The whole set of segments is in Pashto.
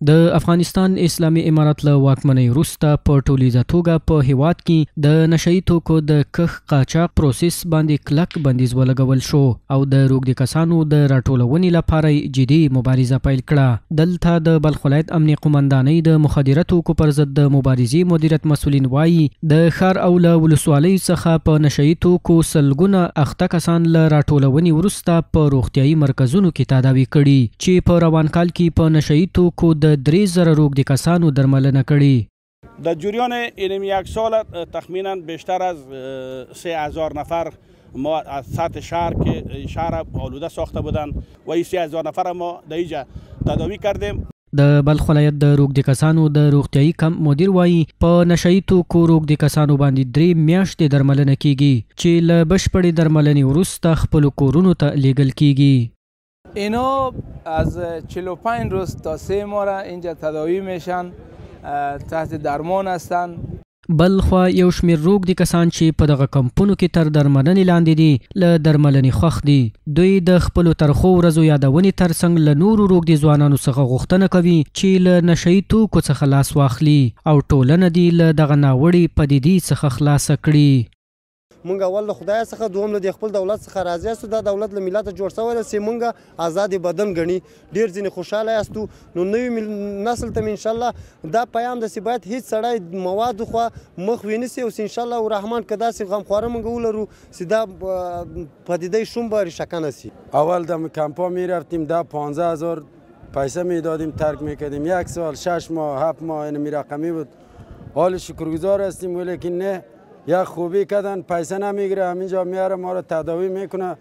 د افغانستان اسلامي امارت له واکمنۍ وروسته په ټولیزه توګه په هیواد کې د نشه يي توکو د کښت قاچاق پروسس باندې کلک بندیز ولګول شو او د روږدي کسانو د راټولونې لپاره یې جدي مبارزه پیل کړه. دلته د بلخ ولایت امنیه قومندانۍ د مخدره توکو پر ضد د مبارزې مدیریت مسؤلین وايي، د ښار او له ولسوالیو څخه په نشه يي توکو سلګونه اخته کسان له راټولونې وروسته په روغتیايي مرکزونو کې تداوي کړي چې په روان کال کې په نشه يي توکو د 3000 روږدي کسانو درملنه کړې. در جریان اینمی یک سال تخمینا بیشتر از 3000 نفر ما از سطح شهر که شهر آلوده ساخته بودند و این 3000 نفر ما در اینجا تداوی کردیم. د بلخ ولایت د روږدي کسانو د روغتیايي کمپ مدیر وايي، په نشه يي توکو روږدي کسانو باندې 3 میاشتې درملنه کېږي چې له بشپړې درملنې وروسته خپلو کورونو ته لېږل کېږي. اینا از 45 روز تا 3 ماه را اینجا تداوی میشن، تحت درمان هستند. بلخوا یو شمېر روږدي کسان چې په دغه کمپونو کې تر درملنې لاندې دي، له درملنې خوښ دي. دوی د خپلو ترخو ورځو یادونې ترڅنګ له نورو روږدي ځوانانو څخه غوښتنه کوي چې له نشه يي توکو څخه لاس واخلي او ټولنه دې له دغه ناوړې پدیدې څخه خلاصه کړي. مونږ اول له خدای څخه، دوم له دې خپل دولت څخه راضي یاستو. دا دولت له ملته جوړ شوی دی چې مونږ ازاد بدن ګڼي، ډېر ځینې خوشحاله یاستو. نو نوي نسل ته مې انشاءالله دا پیام ده چې باید هیڅ سړی موادو خوا مخ ونیسي او چې انشاءالله الرحمن که داسې غمخواره مونږ ولرو چې دا پدیده شوم به ریښهکنه شي. اول دم کمپا میرفتیم، 10 15 هزار پیسه میدادیم، ترک میکردیم. 1 سال 6 ماه 7 ماه این رقمی بود. حال شکرگزار هستیم، ولیکن نه یا خوبی کردن پیسه نمیگیره، همینجا میاره ما رو تداوی میکنه.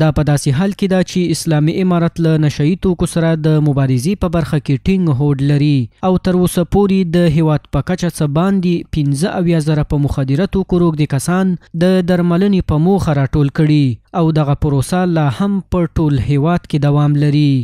دا په داسې حال کې ده چې اسلامي امارت له نشه يي توکو سره د مبارزې په برخه کې ټینګ هوډ لري او تر اوسه پورې د هیواد په کچه څه باندې 75,000 په مخدره توکو روږدي کسان د درملنې په موخه راټول کړي او دغه پروسه لا هم په ټول هیواد کې دوام لري.